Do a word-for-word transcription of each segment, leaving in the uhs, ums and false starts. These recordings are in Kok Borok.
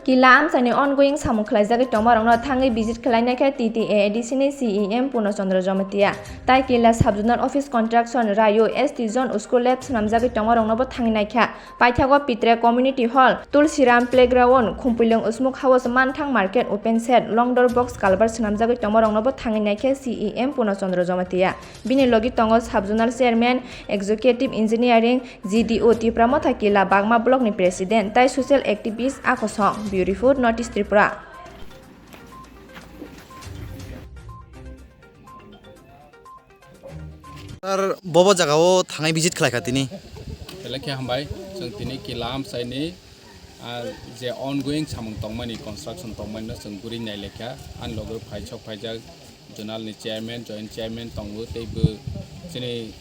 Kila amchaini ongoing samung khlaijagwi tongmarokno thangwi visit khlainai khe T T A A D C ni C E M Purno Chandra Jamatia. Tai Kila Sub Zonal Office Construction, Rayo, S T Zone, School Lab swnamjagwi tongmaroknobo thangwi naikha. Paithago Pitre Community Hall, Tulsiram Playground, Khumpilung Usmuk House, Manthang Market, Open Shed, Longdor Box Culvert swnamjagwi tongmaroknobo thangwi naikha C E M Purno Chandra Jamatia. Bini logi tongo Sub Zonal Chairman, Executive Engineering, G D O Tipra Motha Kila Bagma Block ni President tai Social Activist Akosong. Bureau Report, North East Tripura. Sir, bobo jaga o thangai visit khlai kha tini. Belai khe hambai, chwng tini Kila amchaini, ah, je ongoing samung tongmani, construction tongmani no chwng guri nai lekha, ani loge phaisok phaijak zonal ni chairman, joint chairman tongo, tei bo chini,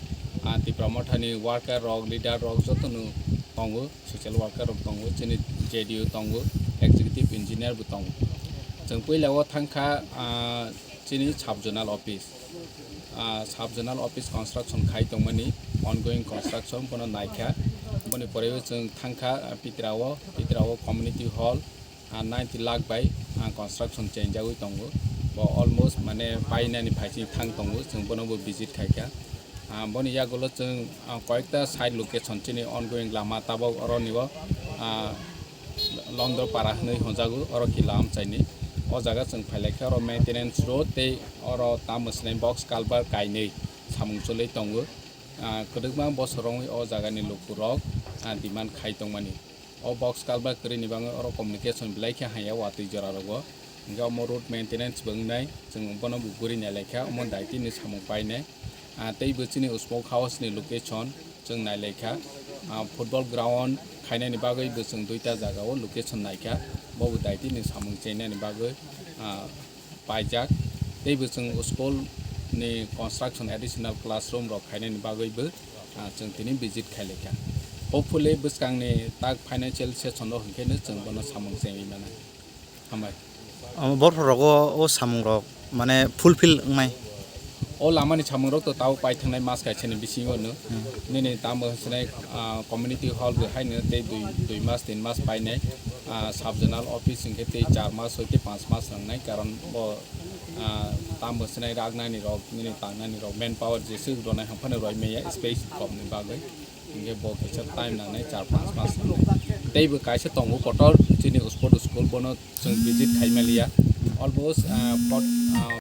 ah, Tipra Motha ni worker rok, leader rok joto no tongo, social worker rok tongo, chini J D O tongo, executive engineer bo tongo. Chwng puila o thangkha, ah, chini sub zonal office. Ah, sub zonal office construction khai tongmani, ongoing construction bono naikha. Boni pore o chwng thangkha, ah, Pitra o, Pitra o community hall, ah, ninety lakh bai, ah, construction chengjagwi tongo. Bo almost mane painani phaising thang tongo, chwng bono bo visit khaikha. Ah, boni yagulo chwng, ah, koyekta side location chini ongoing lama tabok oroni o, ah, Londor para hwnwi hwnjago, oro Kila amchaini. O jaga chwng phailaikha, oro maintenance road tei oro tamo swnai box culvert kainwi samung chwlwi tongo. Ah, kwdwkma bosor wngwi o jagani lukurok, ah, demand khai tongmani. O box culvert kwrwini bagwi oro communication belai khe haiya watwi jorarogo. Hwnkhe omo road maintenance bo wngnai, chwng bono bo guri nailaikha, omo daitini samung painai. Ah, tei bo chini Usmok House ni location chwng nailaikha. Ah, football ground khainani bagwi bo chwng duita jaga o location naikha. Bo bo daitini samung chengnani bagwi, ah, paijak. Tei bo chwng school ni construction additional classroom rok khainani bagwi bo, ah, chwng tini visit khailaikha. Hopefully bwskangni tak financial session o hwnkhe no chwng bono samung chengwi mano. Hambai. Omo borok rogo o samung rok mane fulfill wngnai. O lamani samung rok to tabo paithangnai mas kaisani bisingo no. Hmm. Nini tamo hwnsinai, ah, community hall bo haino tei dui, dui mas, tin mas painai, ah, sub zonal office hwnkhe tei char mas hoi tei panch mas nangnai, karon bo, ah, tamo hwnsinai ragnani rok, nini tangnani rok, manpower jeswk rwnai hwnphano roi maya space komni bagwi. Hingke bo kisa time nangnai, char panch mas nangnai. Tei bo kaisa tongo kotor chini sport school, bono chwng visit khai maliya. Almost, ah, fort-, ah,